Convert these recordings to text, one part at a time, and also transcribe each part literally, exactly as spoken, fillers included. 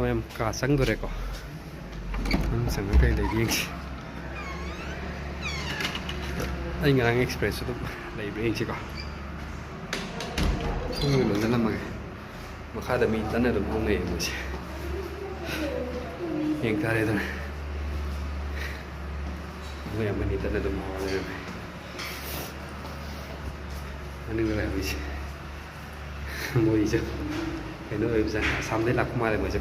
ꯃꯌꯥꯝ ꯀꯥ ꯆꯪꯗꯣꯔꯦꯀꯣ꯫ ꯃꯅꯨꯡ ꯆꯪꯉꯒ ꯀꯩ ꯂꯩꯒꯦ ꯌꯦꯡꯁꯤ꯫ ꯑꯩ ꯉꯔꯥꯡ ꯑꯦꯛꯁꯄ꯭ꯔꯦꯁꯁꯨ ꯑꯗꯨꯝ ꯂꯩꯕ꯭ꯔꯥ ꯌꯦꯡꯁꯤꯀꯣ꯫ ꯊꯣꯡꯁꯦ ꯂꯣꯟꯁꯤꯜꯂꯝꯃꯒꯦ꯫ ꯃꯈꯥꯗ ꯃꯤ ꯇꯟꯅ ꯑꯗꯨꯝ ꯍꯧꯅꯩꯌꯦ ꯃꯣꯏꯁꯦ꯫ ꯌꯦꯡ ꯇꯥꯔꯦꯗꯅ꯫ ꯃꯣꯏ ꯑꯃꯅꯤ ꯇꯟꯅ ꯑꯗꯨꯝ ꯍꯧꯔ ꯂꯩꯔꯝꯃꯦ꯫ ꯃꯅꯤꯡꯗ ꯂꯩꯍꯧꯔꯤꯁꯦ ꯃꯣꯏꯁꯦ ꯀꯩꯅꯣ ꯑꯣꯏꯕꯖꯥꯠꯅꯤ, ꯑꯁꯥꯝꯗꯩ ꯂꯥꯛꯄ ꯃꯥꯜꯂꯦ ꯃꯣꯏꯁꯦ꯫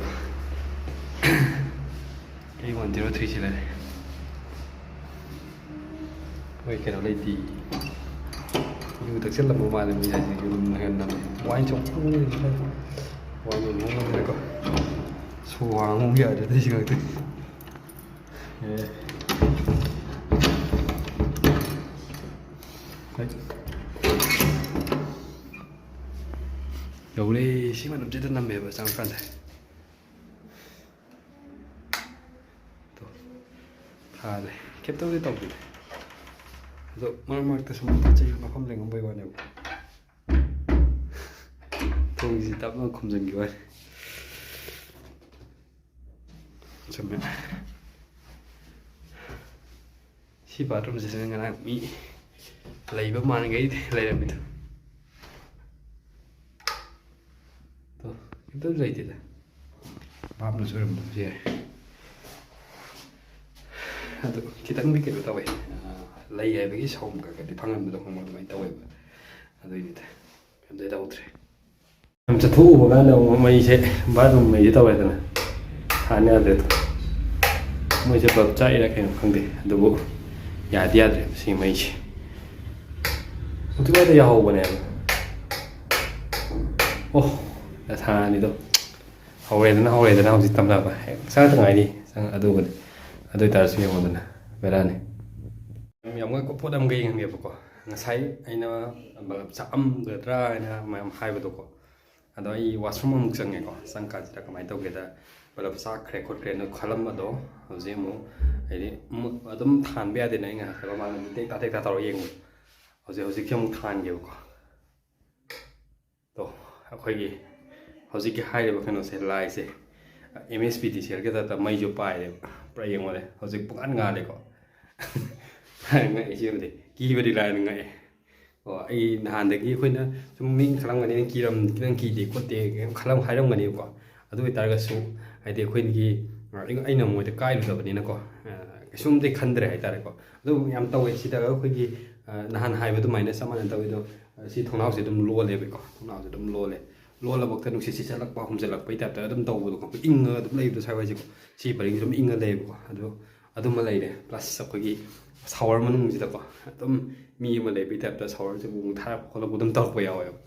ꯑꯦ ꯋꯥꯟ ꯖꯤꯔꯣ ꯊ꯭ꯔꯤ ꯁꯤ ꯂꯩꯔꯦ꯫ ꯃꯣꯏ ꯀꯩꯅꯣ ꯂꯩꯇꯦ꯫ ꯌꯨ ꯊꯛꯆꯜꯂꯝꯕ ꯃꯥꯜꯂꯦ ꯃꯤ ꯍꯥꯏꯁꯦ꯫ ꯌꯨ ꯍꯦꯟꯅ ꯋꯥꯏꯟ ꯁꯨꯝ ꯍꯣꯡꯉꯦ꯫ ꯋꯥꯏꯟ ꯌꯣꯟꯕ ꯍꯣꯡꯉꯝꯗ꯭ꯔꯦꯀꯣ꯫ ꯁꯣ ꯍꯥꯡꯕ ꯌꯥꯗ꯭ꯔꯦ ꯑꯇꯩꯁꯤ ꯉꯥꯛꯇ꯫ ꯑꯦ꯫ ꯍꯣꯏ꯫ ꯌꯧꯔꯦ꯫ ꯁꯤ ꯃꯅꯨꯡꯁꯤꯗ ꯅꯝꯃꯦꯕ ꯆꯪꯉꯀꯥꯟꯗ꯫ ꯇꯣ꯫ ꯊꯥꯜꯂꯦ꯫ ꯀꯩꯝꯇꯕꯨꯗꯤ ꯇꯧꯗꯦ꯫ ꯑꯗꯣ ꯃꯔꯛ ꯃꯔꯛꯇ ꯁꯨꯝ ꯄꯣꯠ ꯆꯩ ꯃꯐꯝ ꯂꯦꯡꯉꯝꯕꯩ ꯋꯥꯅꯦꯕ꯫ ꯊꯣꯡꯁꯤ ꯇꯞꯅ ꯈꯨꯝꯖꯤꯟꯈꯤꯕ ꯋꯥꯅꯤ꯫ ꯆꯨꯝꯃꯦ꯫ ꯁꯤ ꯕꯥꯠꯔꯨꯝꯁꯤꯗ ꯉꯔꯥꯡ ꯃꯤ ꯂꯩꯕ ꯃꯥꯟꯈꯩ ꯂꯩꯔꯝꯃꯤꯗꯣ꯫ ꯇꯣ, ꯀꯩꯝꯇ ꯂꯩꯇꯦꯗ꯫ ꯚꯥꯞꯅꯁꯨ ꯑꯣꯏꯔꯝꯗꯕꯁꯨ ꯌꯥꯏ꯫ ꯑꯗꯨ ꯈꯤꯇꯪꯗꯤ ꯀꯩꯅꯣ ꯇꯧꯋꯦ꯫ ꯑꯥ, ꯂꯩ ꯍꯥꯏꯕꯒꯤ ꯁꯥꯎꯟ ꯈꯔ ꯈꯔꯗꯤ ꯐꯪꯍꯟꯕꯗꯣ ꯈꯪꯕ꯭ꯔꯥ? ꯑꯗꯨꯃꯥꯏꯅ ꯇꯧꯋꯦꯕ꯫ ꯑꯗꯨꯏꯅꯤꯗ꯫ ꯀꯩꯝꯇ ꯇꯧꯗ꯭ꯔꯦ꯫ ꯌꯥꯝ ꯆꯠꯊꯣꯛꯎꯕ ꯀꯥꯟꯗ ꯑꯃꯨꯛ ꯃꯩꯁꯦ, ꯕꯥꯠꯔꯨꯝ ꯃꯩꯁꯦ ꯇꯧꯋꯦꯗꯅ꯫ ꯊꯥꯟ ꯌꯥꯗ꯭ꯔꯦ ꯑꯗꯣ꯫ ꯃꯣꯏꯁꯦ ꯕꯜꯕ ꯆꯥꯛꯏꯔꯥ ꯀꯩꯅꯣ ꯈꯪꯗꯦ꯫ ꯑꯗꯨꯕꯨ ꯌꯥꯗꯤ ꯌꯥꯗ꯭ꯔꯦ ꯁꯤ ꯃꯩꯁꯦ꯫ ꯍꯧꯖꯤꯛꯋꯥꯏꯗ ꯌꯥꯍꯧꯕꯅꯦꯕ꯫ ꯑꯣ, ꯗꯁꯥꯅꯤꯗꯣ꯫ ꯍꯧꯔꯦꯗꯅ, ꯍꯧꯔꯦꯗꯅ ꯍꯧꯖꯤꯛ ꯇꯝꯅꯕ꯫ ꯍꯦꯛ ꯆꯪꯉꯛꯇ ꯉꯥꯏꯔꯤ꯫ ꯆꯪ-, ꯑꯗꯨꯕꯨꯗꯤ꯫ ꯑꯗꯨ ꯑꯣꯏꯇꯥꯔꯁꯨ ꯌꯦꯡꯉꯣꯗꯅ꯫ ꯕꯦꯔꯥꯅꯤ꯫ ꯌꯥꯝ ꯉꯥꯏꯈꯣ, ꯄꯣꯠ ꯑꯃꯒ ꯌꯦꯡꯍꯟꯒꯦꯕꯀꯣ꯫ ꯉꯁꯥꯏ ꯑꯩꯅ ꯕꯜꯕ ꯆꯥꯛꯑꯝꯒꯗ꯭ꯔꯥ ꯍꯥꯏꯅ ꯃꯌꯥꯝ ꯍꯥꯏꯕꯗꯣꯀꯣ꯫ ꯑꯗꯣ ꯑꯩ ꯋꯥꯁꯔꯨꯝ ꯑꯃꯨꯛ ꯆꯪꯉꯦꯀꯣ꯫ ꯆꯪꯀꯥꯟꯁꯤꯗ ꯀꯃꯥꯏꯅ ꯇꯧꯒꯦꯗ, ꯕꯜꯕ ꯆꯥꯛꯈ꯭ꯔꯦ ꯈꯣꯠꯈ꯭ꯔꯦꯅ ꯈꯜꯂꯝꯕꯗꯣ ꯍꯧꯖꯤꯛ ꯑꯃꯨꯛ ꯍꯥꯏꯗꯤ ꯃꯨꯠ-, ꯑꯗꯨꯝ ꯊꯥꯟꯕ ꯌꯥꯗꯦꯅ ꯑꯩ ꯉꯥꯏꯍꯥꯛꯀꯤ ꯃꯃꯥꯡꯗ ꯇꯦꯛꯇꯥ ꯇꯦꯛꯇꯥ ꯇꯧꯔꯒ ꯌꯦꯡꯕꯗꯣ꯫ ꯍꯧꯖꯤꯛ, ꯍꯧꯖꯤꯛꯁꯦ ꯑꯃꯨꯛ ꯊꯥꯟꯒꯦꯕꯀꯣ꯫ ꯇꯣ, ꯑꯩꯈꯣꯏꯒꯤ ꯍꯧꯖꯤꯛꯀꯤ ꯍꯥꯏꯔꯤꯕ ꯀꯩꯅꯣꯁꯦ, ꯂꯥꯏꯁꯦ, ꯑꯦꯝ ꯑꯦꯁ ꯄꯤ ꯗꯤ ꯁꯤ ꯑꯦꯜꯒꯤ ꯇꯥꯏꯞꯇ ꯃꯩꯁꯨ ꯄꯥꯏꯔꯦꯕ꯫ ꯄꯨꯔꯥ ꯌꯦꯡꯉꯣꯅꯦ, ꯍꯧꯖꯤꯛ ꯄꯨꯡꯉꯥꯟ ꯉꯥꯜꯂꯦꯀꯣ꯫ ꯉꯛꯑꯦ ꯁꯤꯃꯗꯤ, ꯀꯤꯕꯗꯤ ꯂꯥꯏꯅ ꯉꯛꯑꯦ꯫ ꯑꯣ, ꯑꯩ ꯅꯍꯥꯟꯗꯒꯤ ꯑꯩꯈꯣꯏꯅ ꯁꯨꯝ ꯃꯤ ꯈꯜꯂꯝꯒꯅꯤ, "ꯅꯪ ꯀꯤꯔꯝ-, ꯅꯪ ꯀꯤꯗꯦ ꯈꯣꯠꯇꯦ" ꯀꯩꯝ ꯈꯜꯂꯝ-, ꯍꯥꯏꯔꯝꯒꯅꯦꯕꯀꯣ꯫ ꯑꯗꯨ ꯑꯣꯏꯇꯥꯔꯒꯁꯨ ꯍꯥꯏꯗꯤ ꯑꯩꯈꯣꯏꯒꯤ, ꯑ, ꯑꯩ-, ꯑꯩꯅ ꯃꯣꯏꯗ ꯀꯥꯏꯔꯨꯗꯕꯅꯤꯅꯀꯣ, ꯑ, ꯀꯩꯁꯨꯝꯗꯤ ꯈꯟꯗ꯭ꯔꯦ ꯍꯥꯏꯇꯥꯔꯦꯀꯣ꯫ ꯑꯗꯨ ꯌꯥꯝ ꯇꯧꯋꯦ ꯁꯤꯗ ꯑꯩꯈꯣꯏꯒꯤ, ꯑ, ꯅꯍꯥꯟ ꯍꯥꯏꯕ ꯑꯗꯨꯃꯥꯏꯅ ꯆꯞ ꯃꯥꯟꯅꯅ ꯇꯧꯋꯦ꯫ ꯑꯗꯣ, ꯑ, ꯁꯤ ꯊꯣꯡꯅꯥꯎꯁꯦ ꯑꯗꯨꯝ ꯂꯣꯜꯂꯦꯕꯀꯣ, ꯊꯣꯡꯅꯥꯎꯁꯦ ꯑꯗꯨꯝ ꯂꯣꯜꯂꯦ꯫ ꯂꯣꯜꯂꯕꯛꯇ ꯅꯨꯡꯁꯤꯠ ꯁꯤꯠꯆꯜꯂꯛꯄ, ꯍꯨꯝꯖꯜꯂꯛꯄꯩ ꯇꯥꯏꯞꯇ ꯑꯗꯨꯝ ꯇꯧꯕꯗꯣꯀꯣ, ꯏꯪꯉꯒ ꯑꯗꯨꯝ ꯂꯩꯕꯗꯣ ꯁ꯭ꯋꯥꯏ ꯋꯥꯏꯁꯦꯀꯣ꯫ ꯁꯤ ꯄꯔꯤꯡꯁꯦ ꯑꯗꯨꯝ ꯏꯪꯉ ꯂꯩꯌꯦꯕꯀꯣ꯫ ꯑꯗꯨ ꯑꯗꯨꯃ ꯂꯩꯔꯦ꯫ Plus ꯑꯩꯈꯣꯏꯒꯤ shower ꯃꯅꯨꯡꯁꯤꯗꯀꯣ ꯑꯗꯨꯝ ꯃꯤ ꯑꯃ ꯂꯩꯕꯒꯤ ꯇꯥꯏꯞꯇ showerꯁꯦ ꯑꯃꯨꯛ ꯊꯥꯔꯛꯄ ꯈꯣꯠꯂꯛꯄ ꯑꯗꯨꯝ ꯇꯧꯔꯛꯄ ꯌꯥꯎꯋꯦꯕ꯫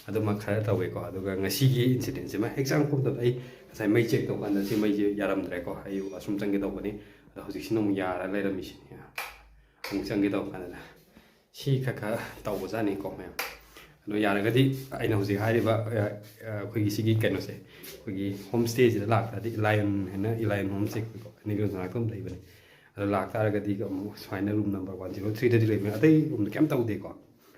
ꯑꯗꯨꯃ ꯈꯔ ꯇꯧꯋꯦꯀꯣ꯫ ꯑꯗꯨꯒ ꯉꯁꯤꯒꯤ incidentꯁꯤꯃ ꯍꯦꯛ ꯆꯪꯉꯛꯄ ꯃꯇꯝꯗ ꯑꯩ ꯉꯁꯥꯏ ꯃꯩ check ꯇꯧꯕ ꯀꯥꯟꯗ ꯁꯤ ꯃꯩꯁꯦ ꯌꯥꯔꯝꯗ꯭ꯔꯦꯀꯣ꯫ ꯑꯩ washroom ꯆꯪꯒꯦ ꯇꯧꯕꯅꯤ, ꯑꯗꯣ ꯍꯧꯖꯤꯛꯁꯤꯅ ꯑꯃꯨꯛ ꯌꯥꯔ ꯂꯩꯔꯝꯃꯤꯁꯤꯅꯦ꯫ ꯑꯃꯨꯛ ꯆꯪꯒꯦ ꯇꯧꯕ ꯀꯥꯟꯗ ꯁꯤ ꯈꯔ ꯈꯔ ꯇꯧꯕꯖꯥꯠꯅꯤꯀꯣ ꯃꯌꯥꯝ꯫ ꯑꯗꯣ ꯌꯥꯔꯒꯗꯤ ꯑꯩꯅ ꯍꯧꯖꯤꯛ ꯍꯥꯏꯔꯤꯕ, ꯑ, ꯑ, ꯑꯩꯈꯣꯏꯒꯤ ꯁꯤꯒꯤ ꯀꯩꯅꯣꯁꯦ, ꯑꯩꯈꯣꯏꯒꯤ home stayꯁꯤꯗ ꯂꯥꯛꯇꯥꯔꯗꯤ, Elion ꯍꯥꯏꯅ, Elion Homestay ꯑꯩꯈꯣꯏꯀꯣ, ꯑꯅꯤꯒꯤ ꯃꯅꯥꯛꯇ ꯑꯗꯨꯝ ꯂꯩꯕꯅꯦ꯫ ꯑꯗꯣ ꯂꯥꯛꯇꯥꯔꯒꯗꯤ ꯑꯃꯨꯛ ꯁꯨꯃꯥꯏꯅ room number one zero threeꯗꯗꯤ ꯂꯩꯕꯅꯦ꯫ ꯑꯇꯩ roomꯗ ꯀꯩꯝ ꯇꯧꯗꯦꯀꯣ꯫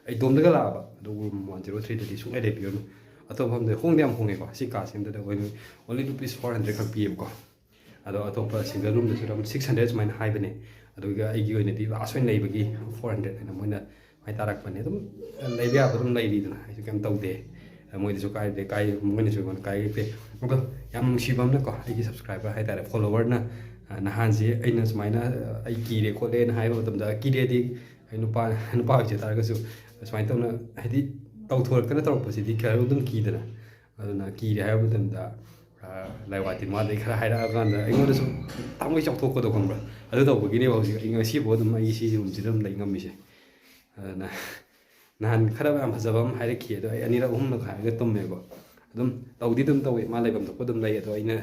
ꯑꯩ ꯏꯇꯣꯝꯗꯒ ꯂꯥꯛꯑꯕ, ꯑꯗꯨ room one zero threeꯗꯗꯤ ꯁꯨꯡꯂꯩ ꯂꯩꯕꯤꯔꯨꯅꯨ꯫ ꯑꯇꯣꯞꯄ ꯑꯃꯗ ꯍꯣꯡꯗꯤ ꯌꯥꯝ ꯍꯣꯡꯉꯦꯀꯣ꯫ ꯁꯤ ꯀꯥꯁꯤꯡꯗꯨꯗ ꯑꯩꯈꯣꯏꯅ only rupees four hundred ꯈꯛ ꯄꯤꯌꯦꯕꯀꯣ꯫ ꯑꯗꯣ ꯑꯇꯣꯞꯄ single roomꯗꯁꯨ ꯑꯗꯨꯝ six hundred ꯁꯨꯃꯥꯏꯅ ꯍꯥꯏꯕꯅꯦ꯫ ꯑꯗꯨꯒ ꯑꯩꯒꯤ ꯑꯣꯏꯅꯗꯤ last ꯑꯣꯏꯅ ꯂꯩꯕꯒꯤ four hundred ꯍꯥꯏꯅ ꯃꯣꯏꯅ ꯍꯥꯏ ꯇꯥꯔꯛꯄꯅꯦ꯫ ꯑꯗꯨꯝ ꯂꯩꯕ ꯌꯥꯕ ꯑꯗꯨꯝ ꯂꯩꯔꯤꯗꯅ, ꯑꯩꯁꯨ ꯀꯩꯝ ꯇꯧꯗꯦ꯫ ꯃꯣꯏꯗꯁꯨ ꯀꯥꯏꯗꯦ, ꯀꯥꯏ-, ꯃꯣꯏꯅꯁꯨ ꯑꯩꯉꯣꯟꯗ ꯀꯥꯏꯔꯛꯇꯦ꯫ ꯑꯗꯣ ꯌꯥꯝ ꯅꯨꯡꯁꯤꯕ ꯑꯃꯅꯀꯣ, ꯑꯩꯒꯤ subscriber ꯍꯥꯏꯇꯥꯔꯦ, followerꯅ, ꯑ, ꯅꯍꯥꯟꯁꯦ ꯑꯩꯅ ꯁꯨꯃꯥꯏꯅ, ꯑ, "ꯑꯩ ꯀꯤꯔꯦ ꯈꯣꯠꯂꯦꯅ" ꯍꯥꯏꯕ ꯃꯇꯝꯗ, ꯀꯤꯔꯦꯗꯤ ꯑꯩ ꯅꯨꯄꯥ, ꯅꯨꯄꯥ ꯑꯣꯏꯖ ꯇꯥꯔꯒꯁꯨ ꯁꯨꯃꯥꯏꯅ ꯇꯧꯅ, ꯍꯥꯏꯗꯤ, ꯇꯧꯊꯣꯔꯛꯇꯅ ꯇꯧꯔꯛꯄꯁꯤꯗꯤ ꯈꯔ ꯑꯗꯨꯝ ꯀꯤꯗꯅ꯫ ꯑꯗꯨꯅ ꯀꯤꯔꯦ ꯍꯥꯏꯕ ꯃꯇꯝꯗ, ꯑ, ꯂꯥꯏꯋꯥ ꯇꯤꯟꯋꯥꯗꯩ ꯈꯔ ꯍꯥꯏꯔꯛꯑꯀꯥꯟꯗ ꯑꯩꯉꯣꯟꯗꯁꯨ ꯊꯃꯣꯏ ꯆꯥꯎꯊꯣꯛꯄꯗꯣ, ꯈꯪꯕ꯭ꯔꯥ? ꯑꯗꯨ ꯇꯧꯕꯒꯤꯅꯦꯕ ꯍꯧꯖꯤꯛ ꯑꯩ ꯉꯁꯤꯐꯥꯎ ꯑꯗꯨꯝ ꯑꯩꯒꯤ ꯁꯤꯒꯤ roomꯁꯤꯗ ꯑꯗꯨꯝ ꯂꯩ ꯉꯝꯃꯤꯁꯦ꯫ ꯑꯗꯨꯅ ꯅꯍꯥꯟ ꯈꯔ ꯌꯥꯝ ꯐꯖꯕ ꯑꯃ ꯍꯥꯏꯔꯛꯈꯤ, ꯑꯗꯣ ꯑꯩ ꯑꯅꯤꯔꯛ ꯑꯍꯨꯝꯂꯛ ꯍꯥꯏꯔꯒ ꯇꯨꯝꯃꯦꯕ꯫ ꯑꯗꯨꯝ ꯇꯧꯗꯤ ꯑꯗꯨꯝ ꯇꯧꯋꯦ, ꯃꯥ ꯂꯩꯐꯝ ꯊꯣꯛꯄ ꯑꯗꯨꯝ ꯂꯩ꯫ ꯑꯗꯣ ꯑꯩꯅ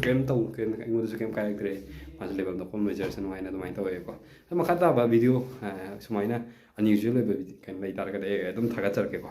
ꯀꯔꯤꯝ ꯇꯧ-, ꯀꯔꯤꯝ, ꯑꯩꯉꯣꯟꯗꯁꯨ ꯀꯔꯤꯝ ꯀꯥꯏꯔꯛꯇ꯭ꯔꯦ꯫ ꯃꯥꯁꯨ ꯂꯩꯐꯝ ꯊꯣꯛꯄ ꯑꯃ ꯂꯩꯖꯔꯁꯅꯨ ꯍꯥꯏꯅ ꯑꯗꯨꯃꯥꯏꯅ ꯇꯧꯋꯦꯕꯀꯣ꯫ ꯑꯗꯣ ꯃꯈꯥ ꯇꯥꯕ video, ꯑ, ꯁꯨꯃꯥꯏꯅ unusual ꯑꯣꯏꯕ video ꯀꯩꯅꯣ ꯂꯩ ꯇꯥꯔꯒꯗꯤ ꯑꯩ ꯑꯗꯨꯝ ꯊꯥꯒꯠꯆꯔꯛꯀꯦꯀꯣ꯫